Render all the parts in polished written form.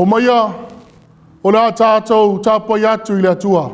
Omaia, o le a tatou tapuai atu i le Atua.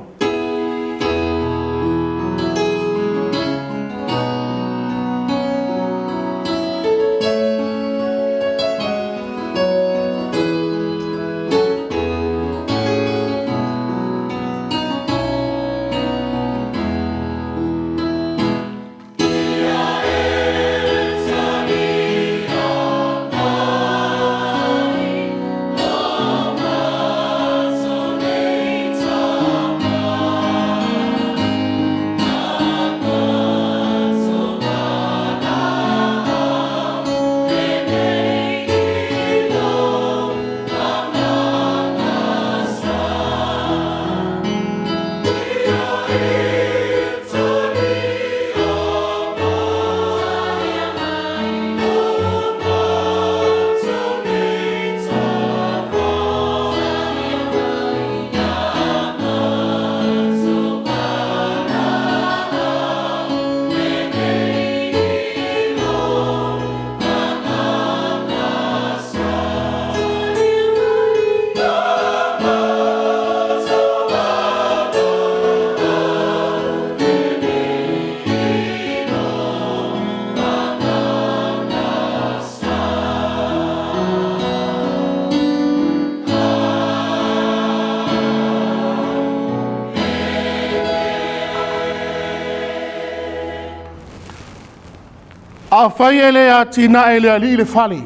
Afai e le atinae e le Alii le fale,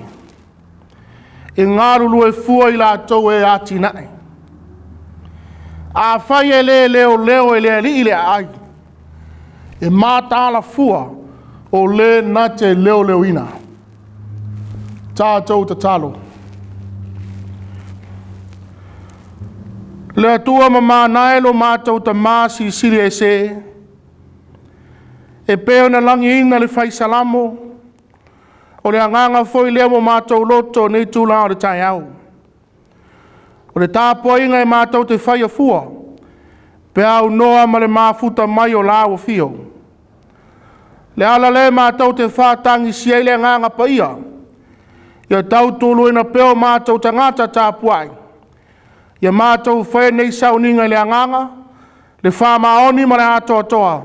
e galulue fua i latou e atinae. Afai e le leoleo e le Alii le aai, e mataala fua o le na te leoleoina. Tatou tatalo. Le Atua mamana e lo matou Tama Silisili Ese, e pei ona lagiina e le Fai Salamo, o le agaga foi lea ua matou loto i lenei itula o le taeao. O le tapuaiga matou te faia fua, pe aunoa ma le mafuta mai o la ua afio. O le ala lea matou te faatagisia ai le Agaga Paia, ia tautualuaina pea o matou tagata tapuai, ia matou faia nei sauniga i le agaga, le faamaoni ma le atoatoa,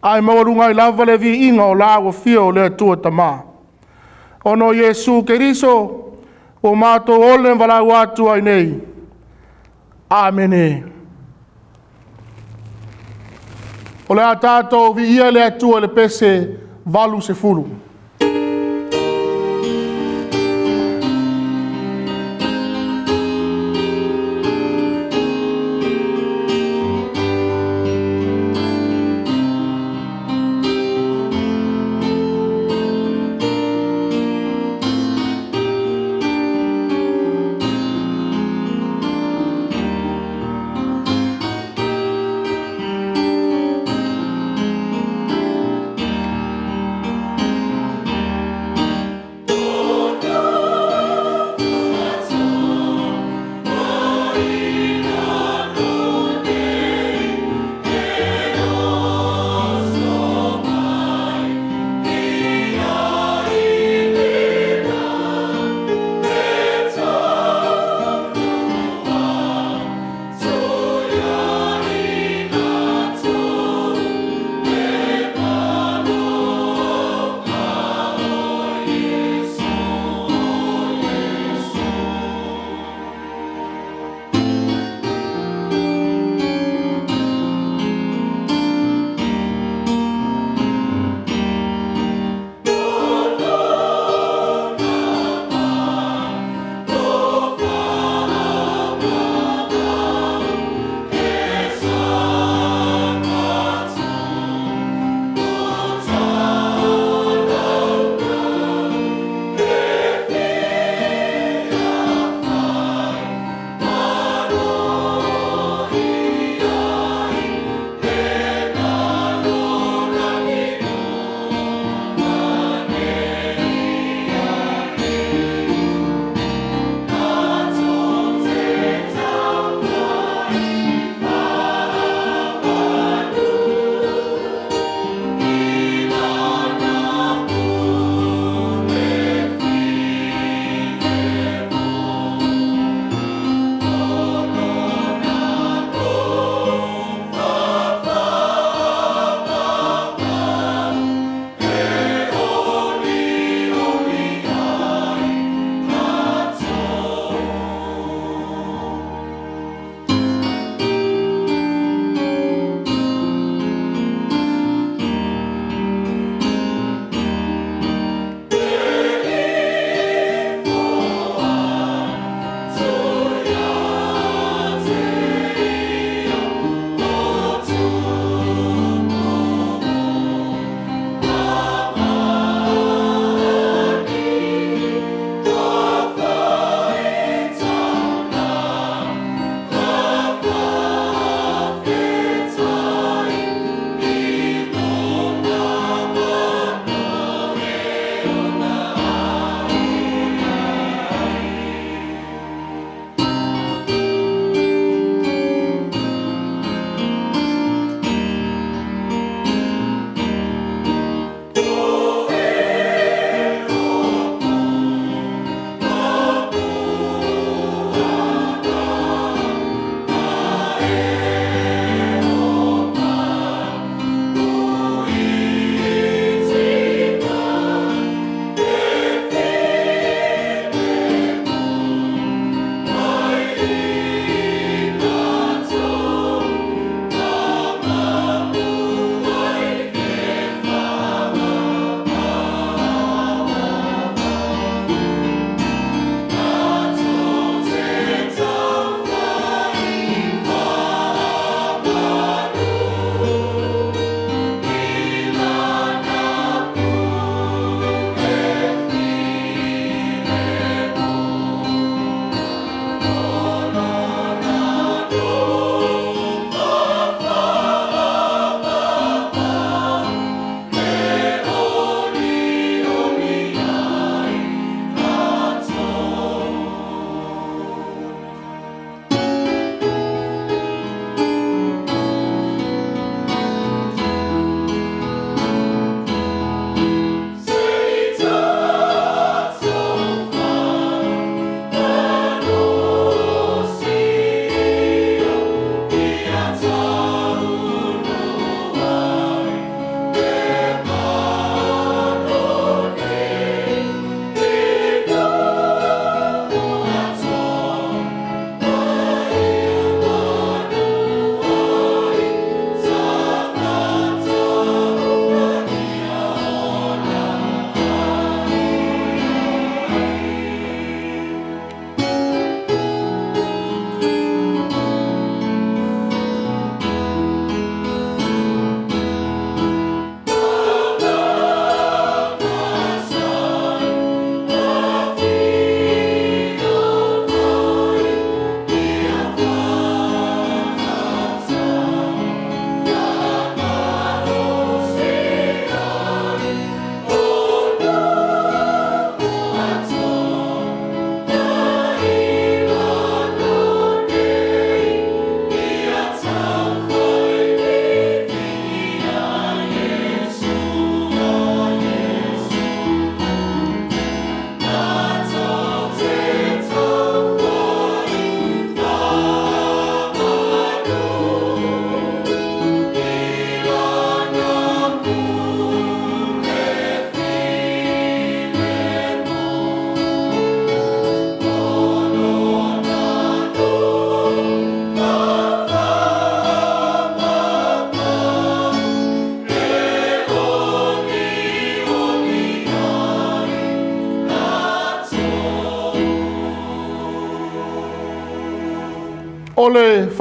ae maualuga ai lava le viiga o la ua afio le Atua Tama. Ona o Iesu Keriso ua matou ola ma valaau atu ai nei. Amene. O le a tatou viia le Atua i le pese 80.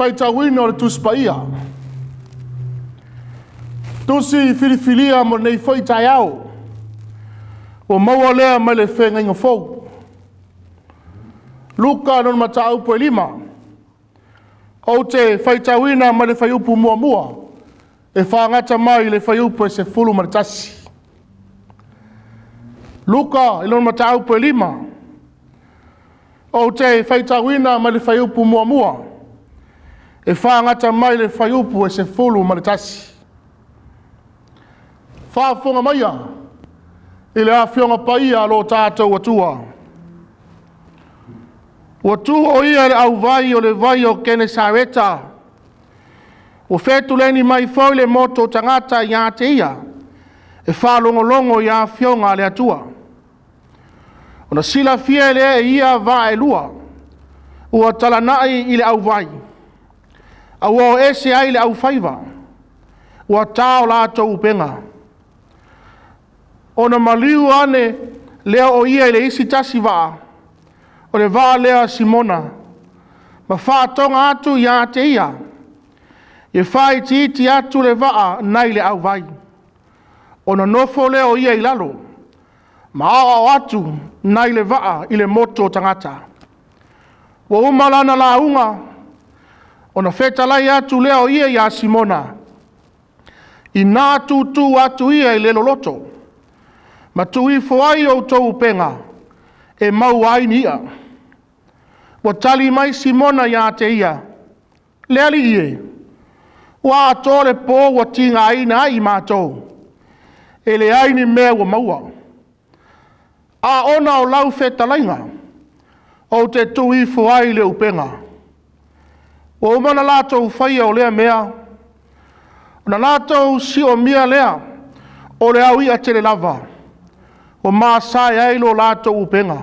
faitauina o le Tusi Paia. Tusi filifilia mo lenei foi taeao, ua maua lea mai le Feagaiga Fou. Luka lona mataupu e 5, ou te faitauina mai le fuaiupu 1 e faagata mai i le fuaiupu e 11. Luka i lona mataupu e 5, ou te faitauina mai le fuaiupu 1 e faagata mai le fuaiupu e 11. Faafofoga maia i le Afioga Paia a lo tatou Atua. Ua tu o ia i le auvai o le vai o Kenesareta, ua fetuleni mai foi le motu o tagata ia te ia, e faalogologo i afioga a le Atua. Ona silafia lea e ia vaa e lua, ua talanai i le auvai, a ua o ese ai le aufaiva, ua tao latou upega. Ona maliu ane lea o ia i le isi tasi vaa, o le vaa lea a Simona, ma faatoga atu ia te ia, ia faaitiiti atu le vaa nai le auvai. Ona nofo lea o ia i lalo, ma aoao atu nai le vaa i le motu o tagata. Ua uma lana lauga, ona fetalai atu lea o ia ia Simona, ina tutu atu ia i le loloto, ma tuu ifo ai a outou upega e maua ai ni i'a. Ua tali mai Simona ia te ia, “Le Alii e, ua atoa le po ua tigaina ai matou, e leai ni mea ua maua. A ona o lau fetalaiga, ou te tuu ifo ai le upega.” Ua uma ona latou faia o lea mea, ona latou siomia lea o le au i'a tele lava, ua masae ai lo latou upega.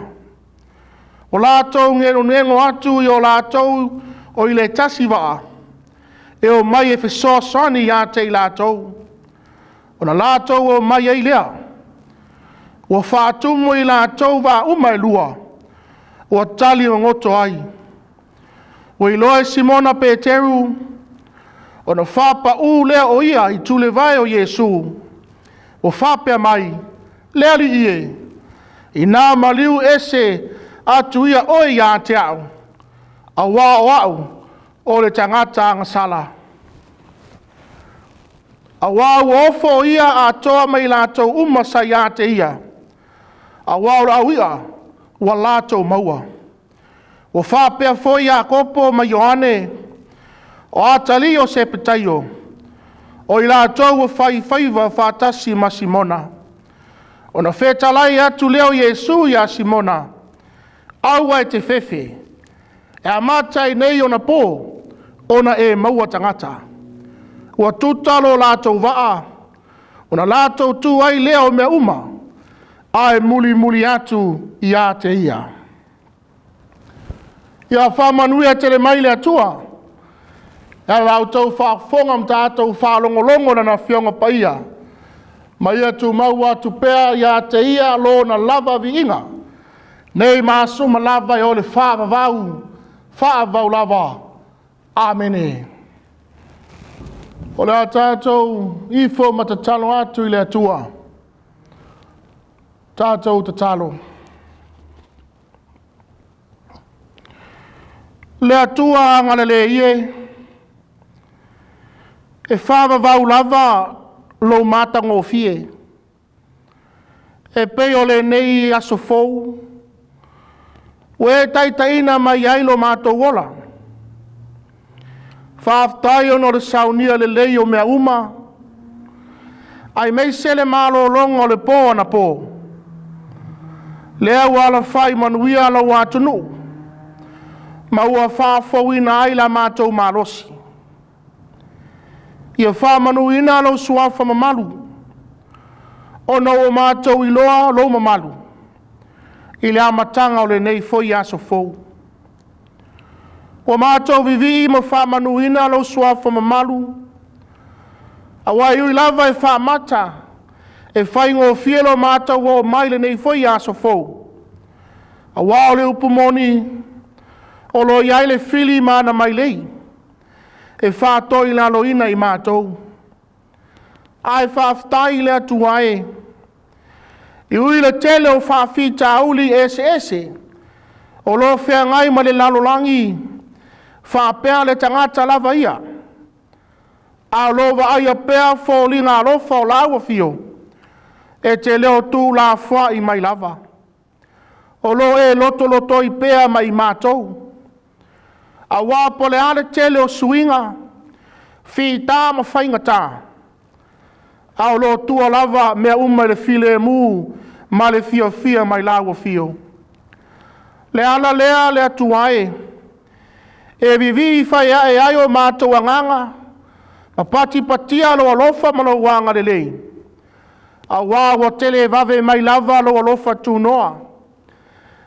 Ua latou negonego atu i o latou o i le tasi vaa, e omai e fesoasoani ia te i latou, ona latou omai ai lea. Ua faatumu e i latou vaa uma e lua, ua tali gogoto ai. Ua iloa e Simona Peteru, ona faapau lea o ia i tulivae o Iesu, ua faapea mai, “Le Alii e, ina maliu ese atu ia oe ia te au, aua o au o le tagata agasala.” Aua ua ofo o ia atoa ma i latou uma sa ia te ia, aua o le au i'a ua latou maua. Ua faapea foi Iakopo ma Ioane, o atalii o Sepetaio, o i latou ua faifaiva faatasi ma Simona. Ona fetalai atu lea o Iesu ia Simona, “Aua e te fefe, e amata ai nei ona po ona e maua tagata.” Ua tuta lo latou vaa, ona latou tuua ai lea o mea uma, ae mulimuli atu ia te ia. Ia faamanuia tele mai le Atua i la outou faafofoga ma tatou faalogologo i Lana Afioga Paia, ma ia tumau atu pea ia te Ia Lona lava viiga, nei ma aso uma lava e oo i le faavavau, faavavau lava. Amene. O le a tatou ifo ma tatalo atu i le Atua. Tatou tatalo. Le Atua agalelei e, e faavavau lava lou matagofie, e pei o lenei aso fou ua e taitaiina mai ai lo matou ola. Faafetai ona o le saunia lelei o mea uma, aemaise le malologa o le po anapo, lea ua alafai manuia lou atunuu ma ua faafouina ai la matou malosi. Ia faamanuina lou Suafa mamalu, ona ua matou iloa lou mamalu i le amataga o lenei foi aso fou. Ua matou vivii ma faamanuina lou Suafa mamalu, aua e ui lava e faamata, e faigofie lo matou oo mai i lenei foi aso fou, aua o le upu moni, o lo o i ai le fili ma ana mailei. e faatoilaloina i matou. Ae faafetai i le Atua e, e ui i le tele o faafitauli eseese o lo o feagai ma le lalolagi faapea le tagata lava ia, a o lo o vaaia pea foliga alofa o lau afio, e te le o tuulafoai mai lava. O lo o e lotolotoi pea ma i matou, aua po o le a le tele o suiga, fita ma faigata, a o lo o tua lava mea uma i le filemu ma le fiafia mai lau afio. O le ala lea le Atua e, e vivii faiae ai o matou agaga ma patipatia lou alofa ma lou agalelei, aua ua televave mai lava lou alofa tunoa,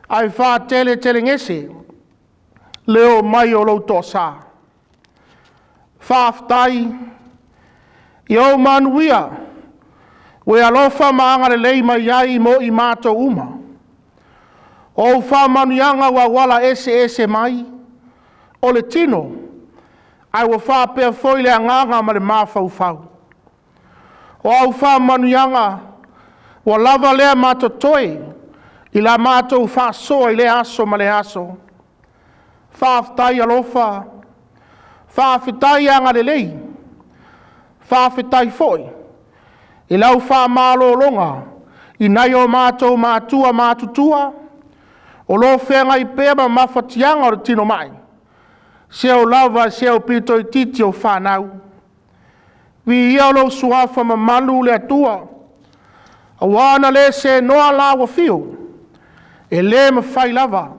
ae faateletelegese le oo mai o lou toasa. Faafetai i ou manuia ua e alofa ma agalelei mai ai mo i matou uma. O ou faamanuiaga ua auala eseese mai o le tino, ae ua faapea foi le agaga ma le mafaufau. O au faamanuiaga ua lava lea ma totoe i la matou faasoa i lea aso ma lea aso. Faafetai alofa, faafetai agalelei, faafetai foi i lau faamalologa i nai o matou matua matutua o lo o feagai pea ma mafatiaga o le tino mai, seia oo lava i si aupito itiiti o fanau. Viia lou Suafa mamalu le Atua, aua ana le senoa lau afio, e le mafai lava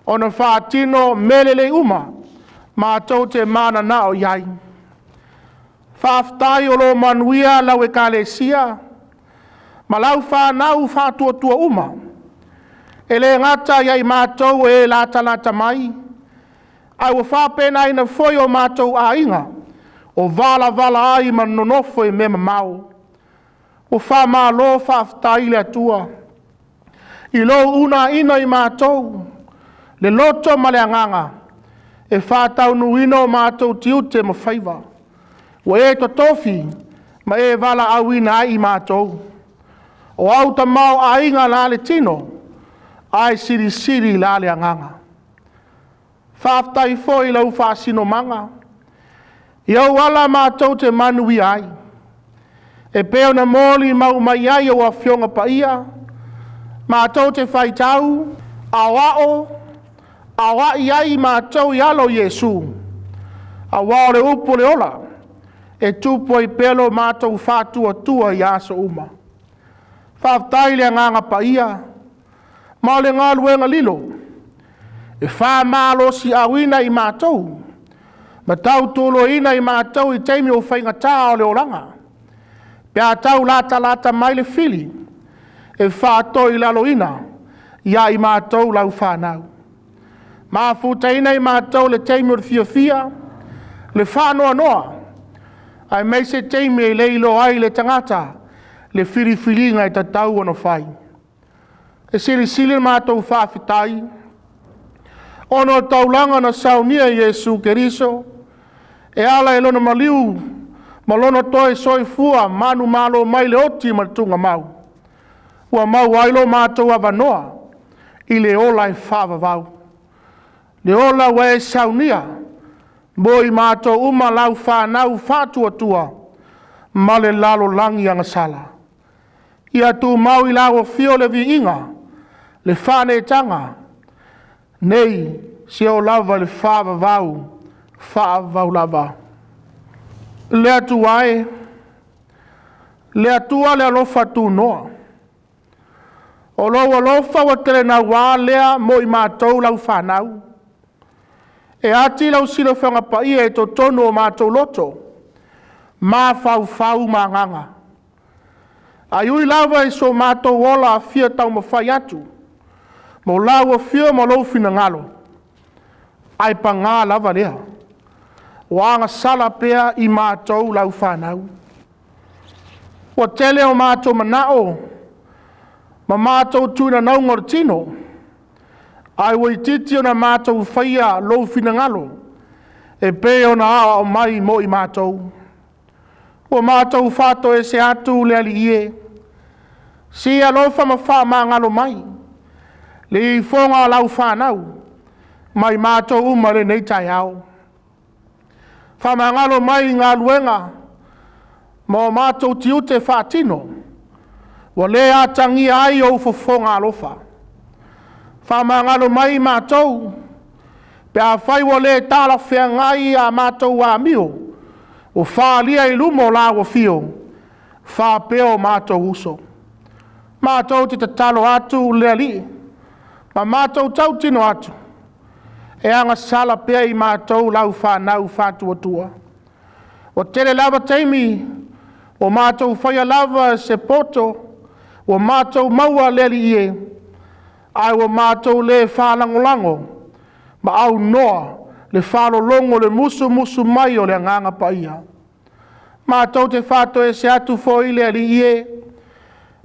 ona faatino mea lelei uma matou te mananao i ai. Faafetai o lo o manuia lau Ekalesia ma lau fanau faatuatua uma, e le gata ia i matou o e latalata mai, ae ua faapena foi o matou aiga o valavala ai ma nonofo i mea mamao. Ua faamalo faafetai i le Atua i lou uunaina o matou, le loto ma le agaga e faataunuuina o matou tiute ma faiva, ua e totofi ma e valaauina ai i matou. O au tamaoaiga la le tino, ae silisili la le agaga. Faafetai foi i lau faasinomaga, i ou ala matou te manuia ai, e pei ona molimau mai ai ou Afioga Paia, matou te faitau, aoao, aoai ai matou i alo o Iesu, aua o le upu o le ola, e tupu ai pea lo matou faatuatua i aso uma. Faafetai i le Agaga Paia ma le galuega lilo e faamalosiauina i matou ma tautualuaina i matou i taimi o faigata o le olaga, pe a tau latalata mai le fili e faatoilaloina ia i matou lau fanau. Mafutaina i matou i le taimi o le fiafia, le faanoanoa, aemaise taimi e le iloa ai e le tagata le filifiliga e tatau ona fai. E silisili le matou faafetai ona o le taulaga na saunia e Iesu Keriso e ala i Lona maliu ma Lona toe soifua manumalo mai le oti ma le tuugamau, ua maua ai lo matou avanoa i le ola e faavavau, le ola ua e saunia mo i matou uma lau fanau faatuatua ma le lalolagi agasala. Ia tumau i lau Afio le viiga, le faaneetaga, nei seia oo lava i le faavavau, faavavau lava. Le Atua e, le Atua le alofa tunoa, o lou alofa ua telenaua lea mo i matou lau fanau. E ati lau silafaga paia i totonu o matou loto, mafaufau ma agaga. Ae ui lava i so matou ola fia taumafai atu mo lau afio ma lou finagalo, ae paga lava lea, ua agasala pea i matou lau fanau. Ua tele o matou manao ma matou tulanauga o le tino, ae ua itiiti ona matou faia lou finagalo. e pei ona aoao mai mo i matou. Ua matou faatoese atu le Alii e, se i alofa ma faamagalo mai le ifoga a lau fanau ma i matou uma i lenei taeao. Faamagalo mai i galuega ma o matou tiute faatino ua le atagia ai ou fofoga alofa. Faamagalo mai i matou pe afai ua le talafeagai a matou amio ua faaalia i luma o lau afio faapea o matou uso. Matou te tatalo atu le Alii ma matou tautino atu, e agasala pea i matou lau fanau faatuatua. Ua tele lava taimi ua matou faia lava se poto ua matou maua le Alii e, ae ua matou le faalagolago ma aunoa le faalologo i le musumusu mai o le Agaga Paia. Matou te faatoese atu foi le Alii e,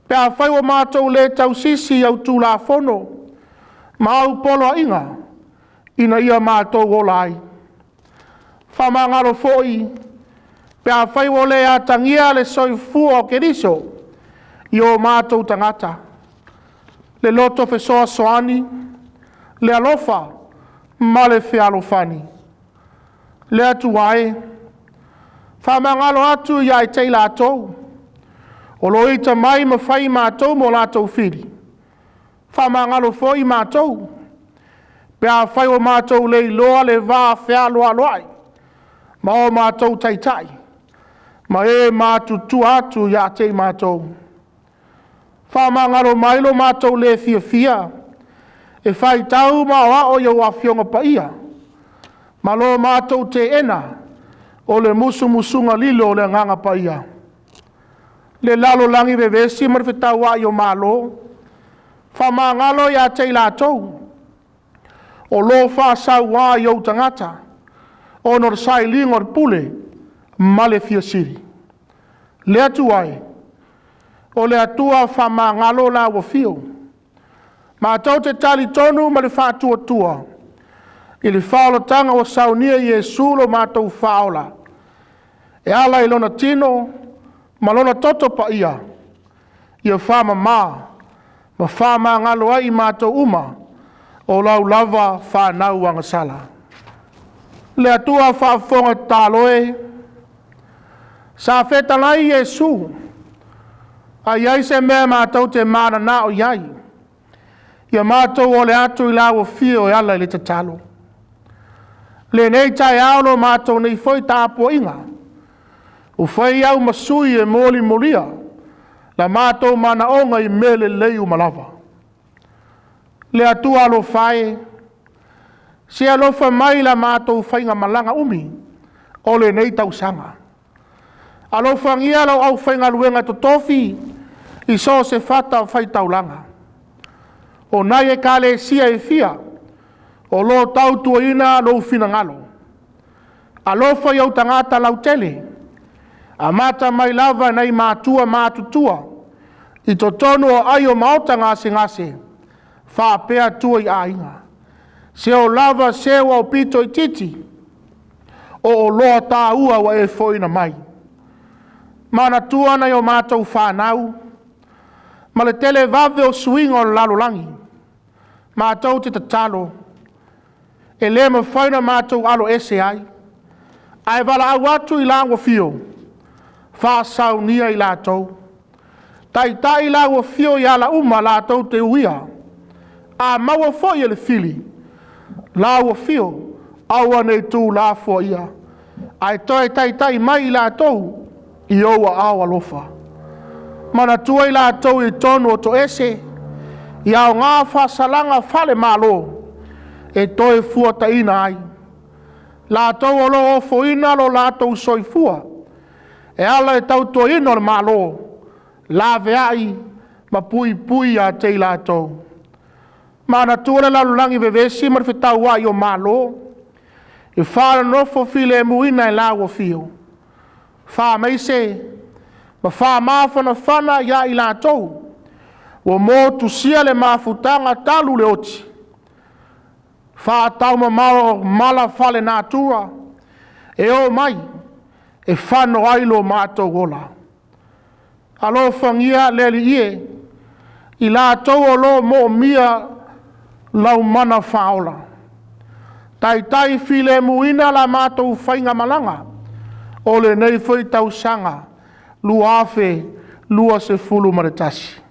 pe afai ua matou le tausisi i au Tulafono ma au poloaiga ina ia matou ola ai. Faamagalo foi pe afai ua le atagia le soifua o Keriso i o matou tagata, le loto fesoasoani, le alofa ma le fealofani. Le Atua e, faamagalo atu ia te i latou o lo o ita mai ma fai matou ma o latou fili, faamagalo foi matou pe afai ua matou le iloa le vafealoaloai ma o matou taitai ma e matutua atu ia te i matou. Faamagalo mai lo matou le fiafia e faitau ma aoao i ou Afioga Paia, ma lo matou teena o le musumusuga lilo o le Agaga Paia. Le lalolagi vevesi ma le fetauai o malo, faamagalo ia te i latou o lo o faasaua i ou tagata, ona o le sailiga o le pule ma le fia sili. Le Atua e, o le Atua faamagalo lau afio, matou te talitonu ma le faatuatua i le faaolataga ua saunia e Iesu lo matou Faaola, e ala i Lona tino ma Lona toto paia, ia faamama ma faamagalo ai i matou uma, o lau lava fanau agasala. Le Atua faafofoga tatalo e, sa fetalai Iesu, a i ai se mea matou te mananao i ai, ia matou ole atu i lau afio e ala i le tatalo. Lenei taeao lo matou nei foi tapuaiga, ua fai au ma sui e molimolia la matou manaoga i mea lelei uma lava. Le Atua alofa e, se i alofa mai i la matou faigamalaga umi o lenei tausaga. Alofagia lau aufaigaluega totofi i so o se fatafaitaulaga, o nai ekalesia e fia o lo o tautuaina lou finagalo. Alofa i ou tagata lautele, amata mai lava i nai matua matutua i totonu o aai o maota gasegase faapea tua i aiga, seia oo lava se ua aupito itiiti o oloa taua ua e foaiina mai. Manatua nai a matou fanau ma le televave o suiga o le lalolagi. Matou te tatalo, e le mafai ona matou aloese ai, ae valaau atu i lau afio, faasaunia i latou, taitai lau afio i ala uma latou te uia. A maua foi e le fili lau afio, aua ne i tuulafoaia, ae toe taitai mai i latou i ou aao alofa. Manatua i latou i totonu o toese, i aoga faasalaga faale-Malo e toefuataina ai, latou o lo o ofoina lo latou soifua e ala i le tautuaina o le Malo, laveai ma puipui ia te i latou. Manatua le lalolagi vevesi ma le fetauai o malo, ia faanonofo filemuina i lau afio, faamaise ma faamafanafana ia i latou ua motusia le mafutaga talu le oti, faataumamao mala faalenatura. E oo mai e fano ai lo matou ola. Alofagia le Alii e, i latou o lo o moomia lau mana faaola, taitai filemuina la matou faigamalaga o lenei foi tausaga 2021.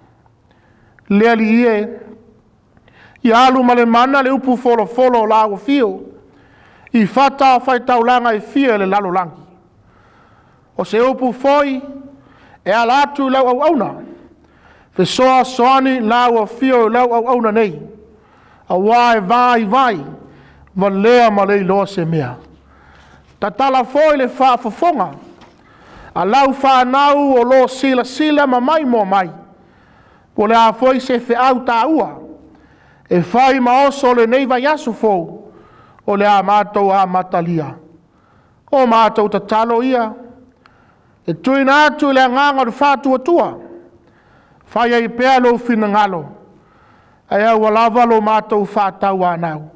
Le Alii e, ia alu ma le mana le upu folafola o lau afio i fatafaitaulaga e fia i le lalolagi. O se upu foi e ala atu i lau auauna, fesoasoani i lau afio i lau auauna nei, aua e vaivai valea ma le iloa se mea. Tatala foi le faafofoga a lau fanau o lo o silasila ma maimoa mai, po o le a foi se feau taua e fai ma oso o lenei vaiaso fou o le a matou amatalia. O matou tatalo ia e tuuina atu i le agaga o le faatuatua, fai ai pea lou finagalo, ae aua lava lo matou faatauanau.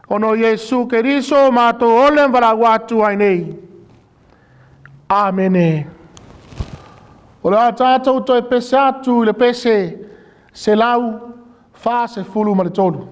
Ona o Iesu Keriso o matou ola ma valaau atu ai nei. Amene. O le a tatou toe pese atu i le pese 143.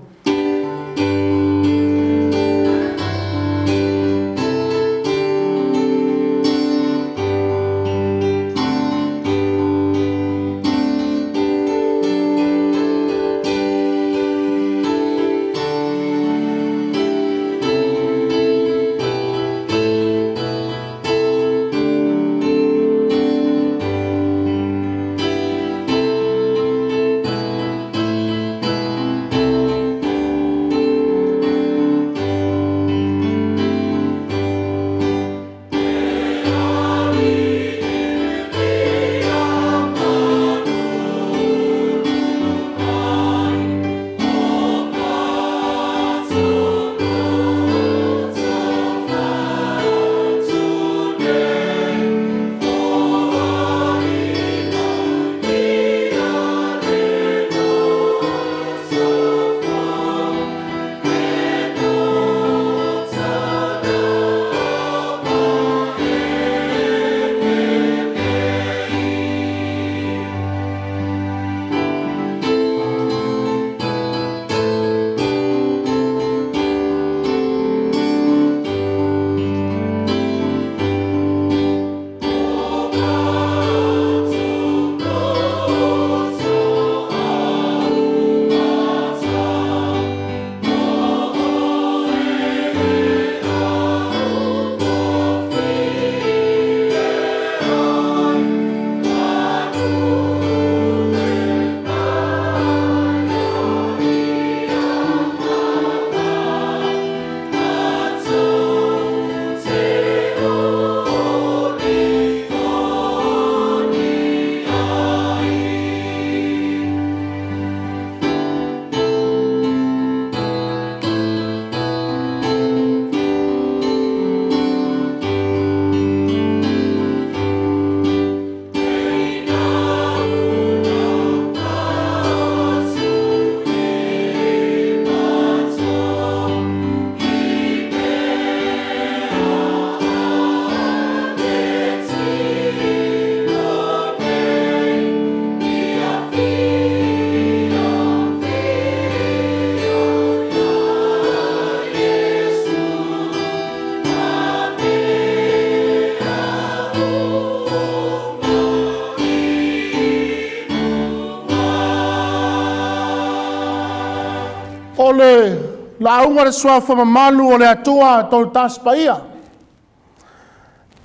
O le lauga a le suafa mamalu o le Atua Tolotasi Paia,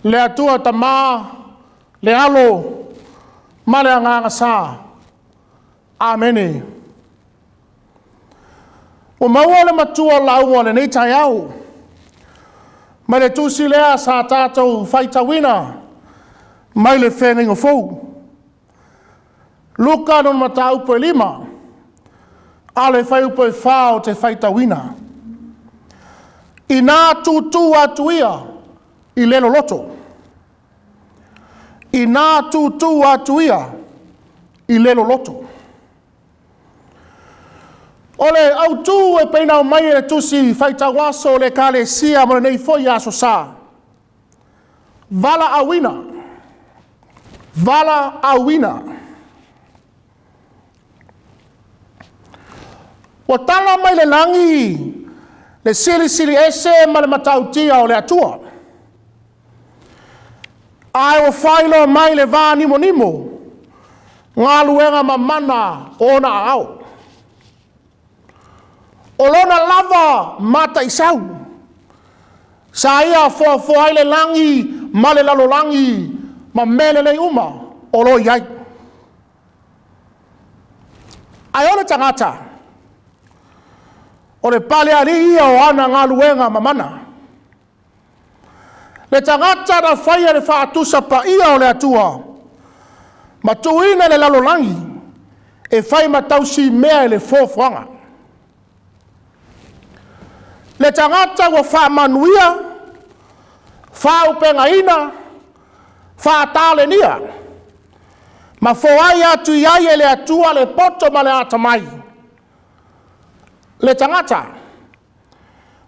le Atua Tama, le Alo ma le Agaga Sa. Amene. Ua maua le matua o le lauga o lenei taeao mai le tusi lea sa tatou faitauina mai le Feagaiga Fou, Luka lona mataupu e 5, a o le fuaiupu e 4 ou te faitauina. Ina tutu atu ia i le loloto. Ina tutu atu ia i le loloto. O le autu e pei ona aumai e le tusi faitau aso o le Ekalesia mo lenei foi Aso Sa, Valaauina. Valaauina. Ua tala mai le lagi le silisili ese ma le matautia o le Atua, ae ua faailoa mai le va nimonimo galuega mamana o ona aao. O lona lava mataisau sa ia foafoa ai le lagi ma le lalolagi ma mea lelei uma o lo o i ai. Ae o le tagata, o le palealii ia o ana galuega mamana. Le tagata na faia i le faatusa paia o le Atua ma tuuina i le lalolagi e fai ma tausimea i le foafoaga. Le tagata ua faamanuia, faaauupegaina, faatalenia ma foai atu i ai e le Atua le poto ma le atamai. Le tagata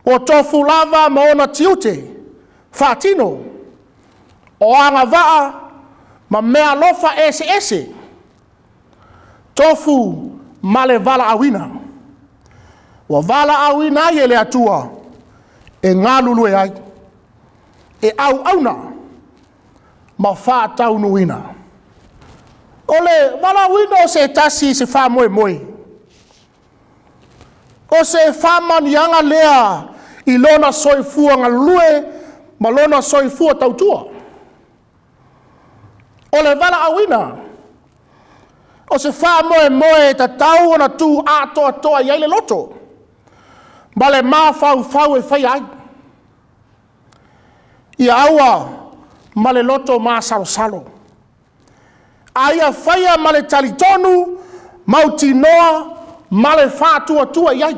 ua tofu lava ma ona tiute faatino o agavaa ma meaalofa eseese, tofu ma le valaauina. Ua valaauina ai e le Atua e galulue ai, e auauna ma faataunuuina. O le valaauina o se tasi i se faamoemoe, o se faamanuiaga lea i lona soifua galue ma lona soifua tautua. O le valaauina, o se faamoemoe e tatau ona tu atoatoa i ai le loto ma le mafaufau e faia ai. Ia aua ma le loto masalosalo, a ia faia ma le talitonu, mautinoa ma le faatuatua i ai.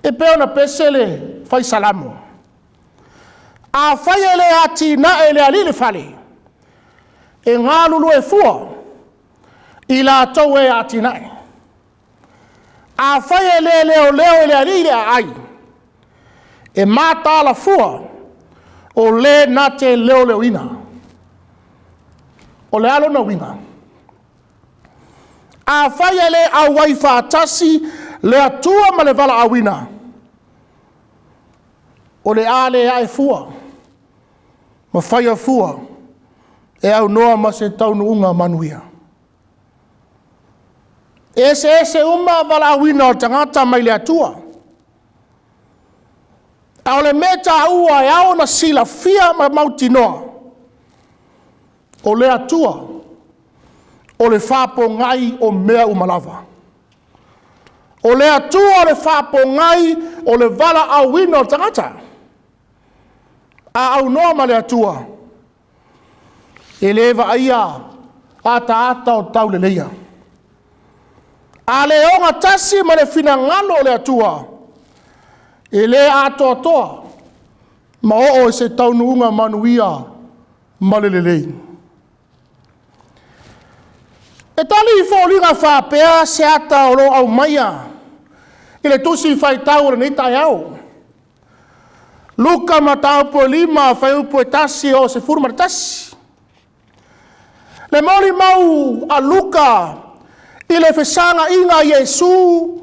E pei ona pese le fai Salamo, afai e le atinae e le Alii le fale, e galulue fua i latou e atinae. Afai e le leoleo e le Alii le aai, e mataala fua o le na te leoleoina. O le a lona uiga? Afai e le auai faatasi le Atua ma le valaauina, o le a le ae fua ma faia fua e aunoa ma se taunuuga manuia. E eseese uma valaauina o tagata mai le Atua. A o le mea taua e ao ona silafia ma mautinoa, o le Atua o le faapogai o mea uma lava. O le Atua o le faapogai o le valaauina o le tagata. A aunoa ma le Atua, e le vaaia ataata o tauleleia. A le ogatasi ma le finagalo o le Atua, e le atoatoa ma oo i se taunuuga manuia ma le lelei. E tali i foliga faapea se ata o lo o aumaia i le tusi faitau o lenei taeao. Luka mataupu e 5, fuaiupu e 1 e oo i le 11. Le molimau a Luka i le fesaga'iga a Iesu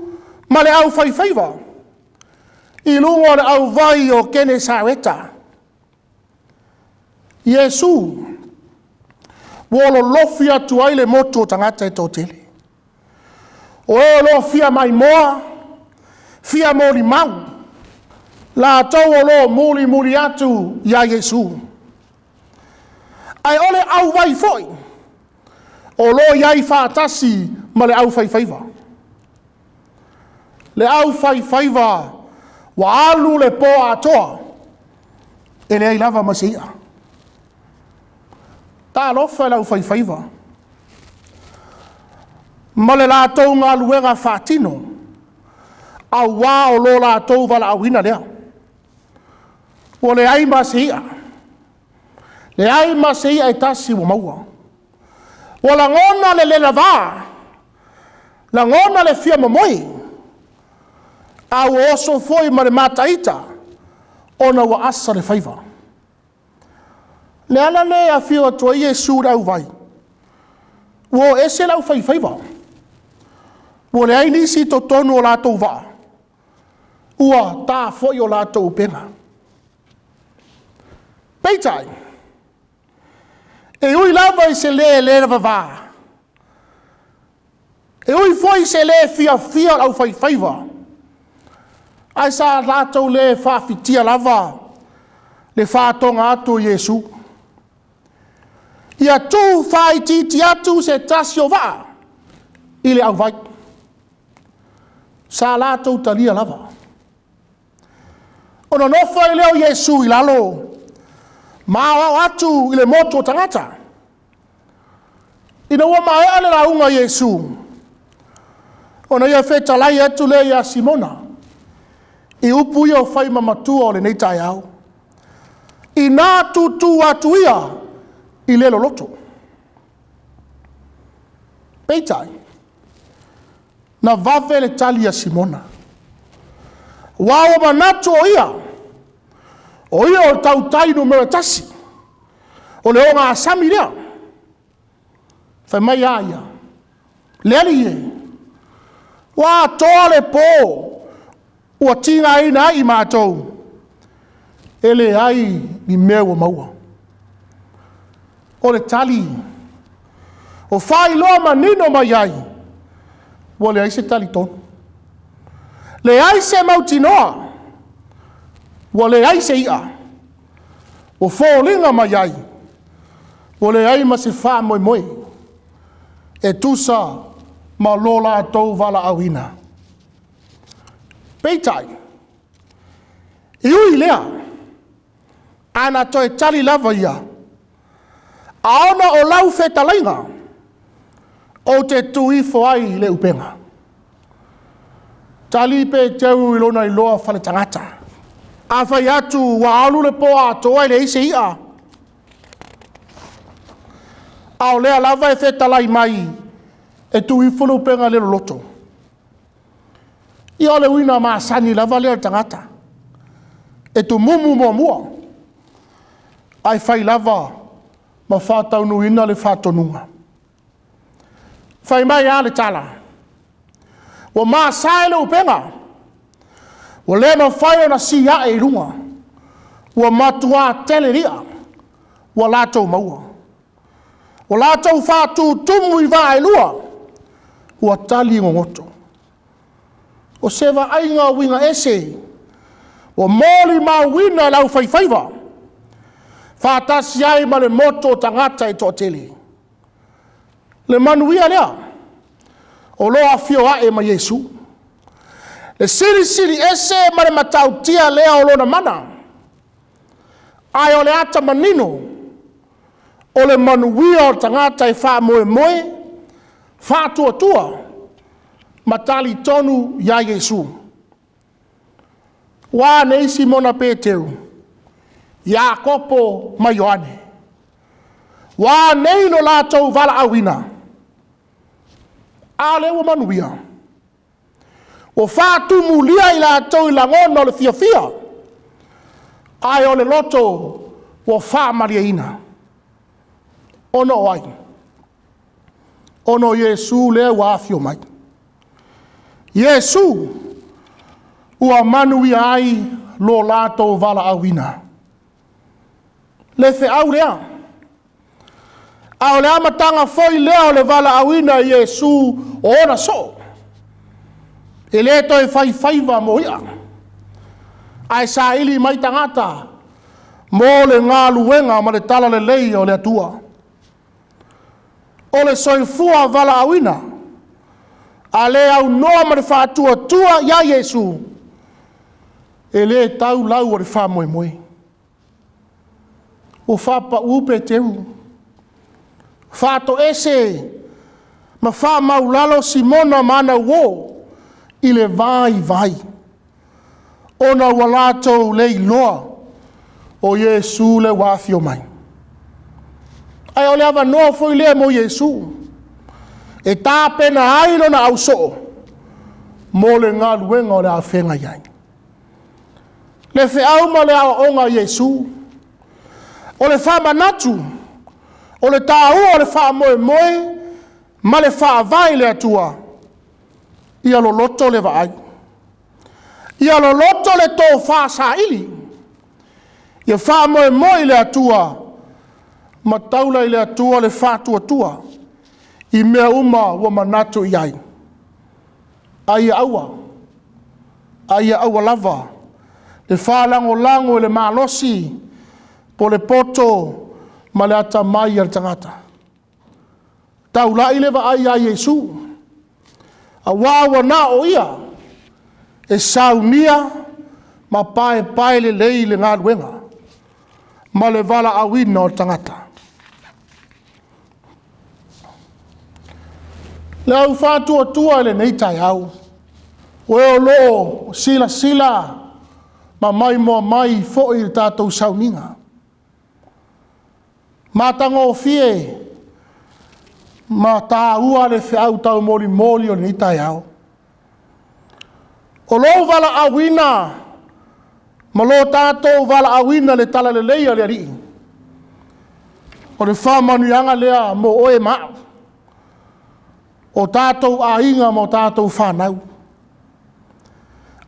ma le aufaifaiva i luga o le auvai o Kenesareta. Iesu ua lolofi atu ai le motu o tagata e toatele. O e o lo o fia maimoa, fia molimau, latou o lo o mulimuli atu iā Iesu. Ae o le auvai foi o lo o i ai faatasi ma le aufaifaiva. Le aufaifaiva ua alu le po atoa, e leai lava ma se i'a. Talofa i le aufaifaiva ma le latou galuega faatino, auā o lo latou valaauina lea. Ua leai ma se i'a, leai ma se i'a e tasi ua maua. Ua lagona le lelava, lagona le fia momoe, a ua oso foi ma le mataita ona ua asa le faiva. Le ala lea e afio atu ai Iesu i le auvai, ua o ese le aufaifaiva. Ua leai nisi i totonu o latou vaa, ua ta foi o latou upega. Peitai, e ui lava i se le lavavā, e ui foi i se le fiafia o le aufaifaiva, ae sa latou le faafitia lava le faatoga atu o Iesu. Ia tuu faaitiiti atu se tasi o vaa i le auvai. Sa latou talia lava. Ona nofo ai lea o Iesu i lalo, ma aoao atu i le motu o tagata. Ina ua maea le lauga a Iesu, ona ia fetalai atu lea ia Simona, i upu ia o fai ma matua o lenei taeao. Ina tutu atu ia i le loloto. Peitai, na vave le tali a Simona. Ua ua manatu o ia, o ia o le tautai numera 1, o le ogasami lea. Fai mai a ia, le Alii e, ua atoa le po ua tigaina ai matou, e leai ni mea ua maua. O le tali, o faailoa manino mai ai, ua leai se talitonu, leai se mautinoa, ua leai se i'a, ua foliga mai ai, ua leai ma se faamoemoe e tusa ma lo latou valaauina. Peitai, e ui i lea, a na toe tali lava ia, a ona o lau fetalaiga, ou te tu ifo ai i le upega. Tali Peteru i lona iloa faale-tagata. A fai atu ua alu le po atoa e leai se i'a, a o lea lava e fetalai mai e tuu ifo le upega le loloto. Ia o le uiga masani lava lea o le tagata, e tumumu muamua, ae fai lava ma faataunuuina le faatonuga. Fai mai a le tala, ua masae le upega, ua le mafai ona siae i luga, ua matua tele i'a ua latou maua. Ua latou faatutumu i vaa e lua, ua tali gogoto. O se vaaiga uiga ese, ua molimauina e le aufaifaiva, faatasi ai ma le motu o tagata e toatele. Le manuia lea, o lo o afio ae ma Iesu. Le silisili ese ma le matautia lea o lona mana, ae o le ata manino o le manuia o le tagata e faamoemoe, faatuatua, ma talitonu ia Iesu. Ua a nei Simona Peteru, Iakopo ma Ioane? Ua a nei lo latou valaauina? A lea ua manuia. Ua faatumulia i latou i lagona o le fiafia, ae o le loto ua faamalieina. Ona o ai? Ona o Iesu lea ua afio mai. Iesu ua manuia ai lo latou valaauina. Le feau lea, a o le amataga foi lea o le valaauina i Iesu o ona soo. E le toe faifaiva mo i'a, ae saili mai tagata mo le galuega ma le talalelei o le Atua. O le soifua valaauina, a le aunoa ma le faatuatua ia Iesu, e le tau lau o le faamoemoe. Ua faapau Peteru, faatoese ma faamaulalo Simona ma ana uo i le vaivai, ona ua latou le iloa o Iesu le ua afio mai. Ae o le avanoa foi lea mo Iesu, e tapena ai lona ausoo mo le galuega o le a feagai ai. Le feau ma le aoaoga a Iesu, O le faamanatu, o le taua o le faamoemoe ma le faavae i le Atua, ia loloto le vaai, ia loloto le tofa saili, ia faamoemoe i le Atua ma taula i le Atua le faatuatua i mea uma ua manatu i ai. A ia aua, a ia aua lava le faalagolago i le malosi po o le poto ma le atamai o le tagata. Taulai le vaai ia Iesu, aua ua na o Ia e saunia ma paepae lelei le galuega ma le valaauina o le tagata. Le au faatuatua i lenei taeao, o e o lo o silasila ma maimoa mai foi i le tatou sauniga matagofie ma taua le feau taumolimoli o lenei taeao. O lou valaauina ma lo tatou valaauina i le talalelei a le Alii, o le faamanuiaga lea mo oe ma au, o tatou aiga ma tatou fanau.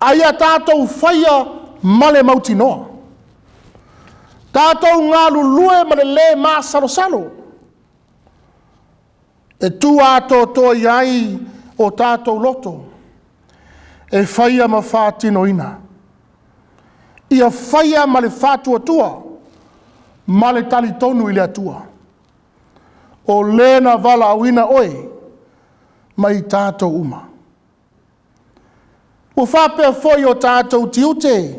A ia tatou faia ma le mautinoa, tatou galulue ma le le masalosalo e tua atoatoa i ai o tatou loto e faia ma faatinoina. Ia faia ma le faatuatua ma le talitonu i le Atua, o Le na valaauina oe ma i tatou uma. Ua faapea foi o tatou tiute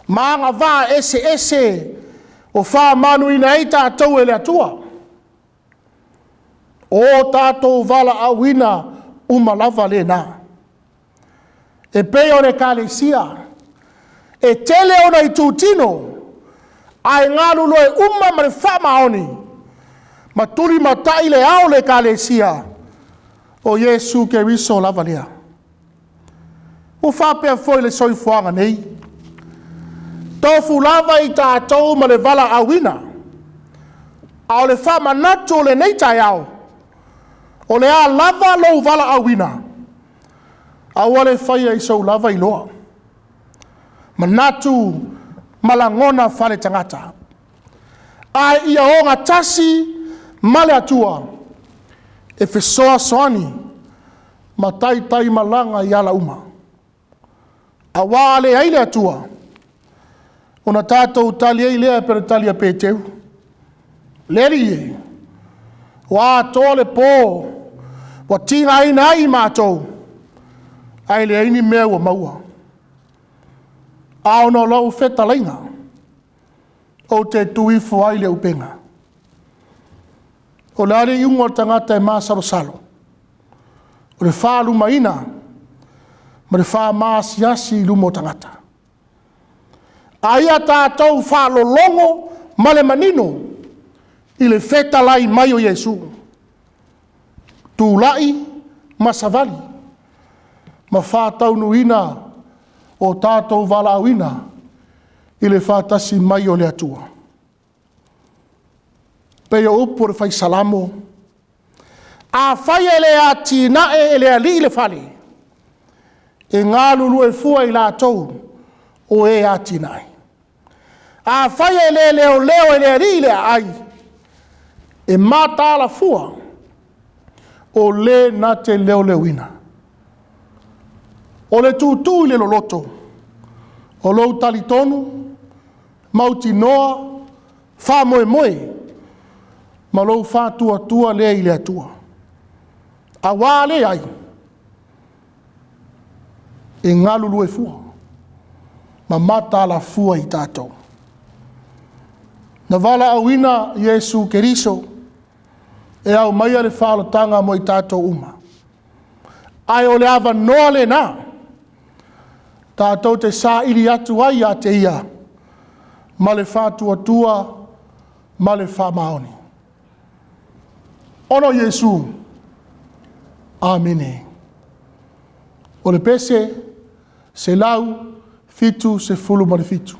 ma agavaa eseese ua faamanuiaina ai tatou e le Atua, o tatou valaauina uma lava lena. E pei o le Ekalesia, e tele ona itutino, ae galulue uma ma le faamaoni ma tulimatai le ao o le Ekalesia, o Iesu Keriso lava lea. Ua faapea foi le soifuaga nei, tofu lava i tatou ma le valaauina, a o le faamanatu o lenei taeao, o le a lava lou valaauina, aua le faia i sou lava iloa, manatu ma lagona faaletagata, ae ia ogatasi ma le Atua e fesoasoani ma taitaimalaga i ala uma. Aua a leai le Atua, ona tatou tali ai lea pei o le tali a Peteru, “Le Alii e, ua atoa le po ua tigaina ai matou, ae leai ni mea ua maua. Ae ona o lau fetalaiga, ou te tuu ifo ai le upega.” O le a le iuga o le tagata e masalosalo? O le faalumaina ma le faamaasiasi i luma o tagata. A ia tatou faalologo ma le manino i le fetalai mai o Iesu, tulai ma savali ma faataunuuina o tatou valaauina i le faatasi mai o le Atua. E pei o upu o le Fai Salamo, “Afai e le atinae e le Alii le fale, e galulue fua i latou o e atinae. Afai e le leoleo e le Alii le aai, e mataala fua o le na te leoleoina.” O le tuutuu i le loloto, o lou talitonu, mautinoa, faamoemoe ma lou faatuatua lea i le Atua. Aua a leai, e galulue fua ma mataala fua i tatou. Na valaauina Iesu Keriso e aumaia le faaolataga mo i tatou uma, ae o le avanoa lena tatou te saili atu ai ia te Ia ma le faatuatua ma le faamaoni. Ona o Iesu, Amene. O le pese 177.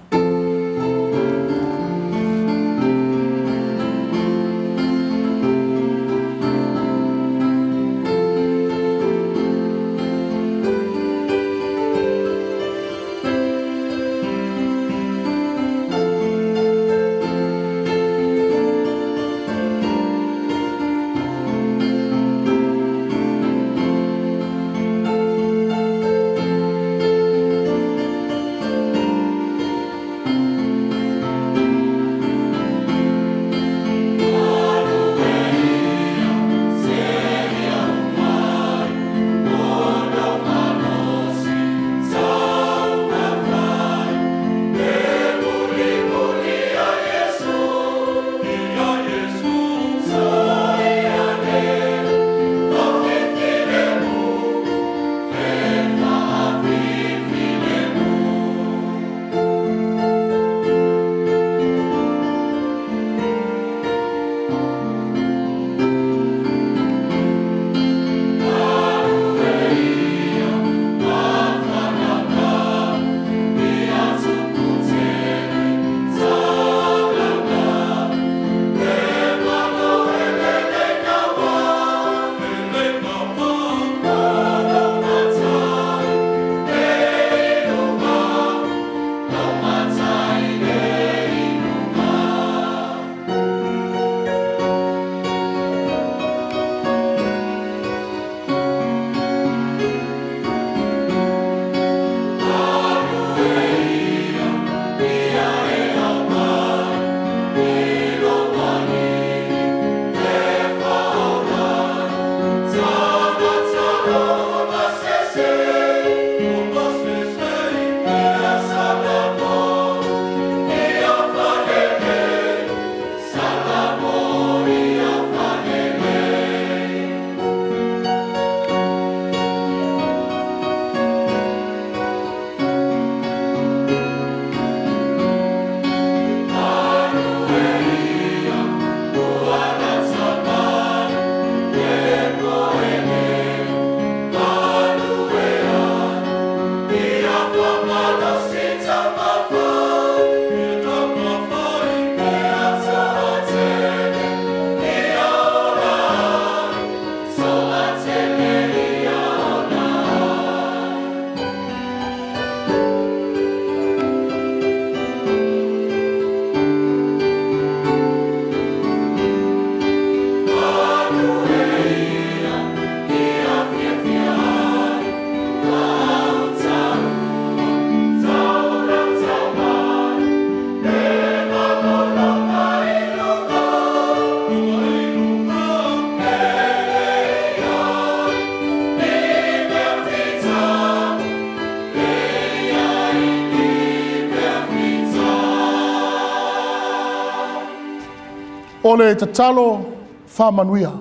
O le tatalo faamanuia.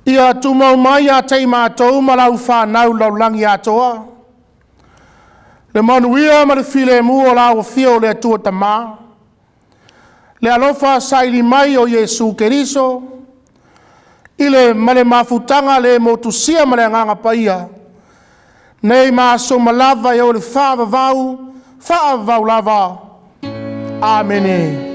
Ia tumau mai ia te i matou ma lau fanau i le lalolagi atoa, le manuia ma le filemu o lau afio o le Atua Tama, le alofa saili mai o Iesu Keriso i le ma le mafutaga le motusia ma le Agaga Paia, nei ma aso uma lava e oo i le faavavau, faavavau lava. Amene.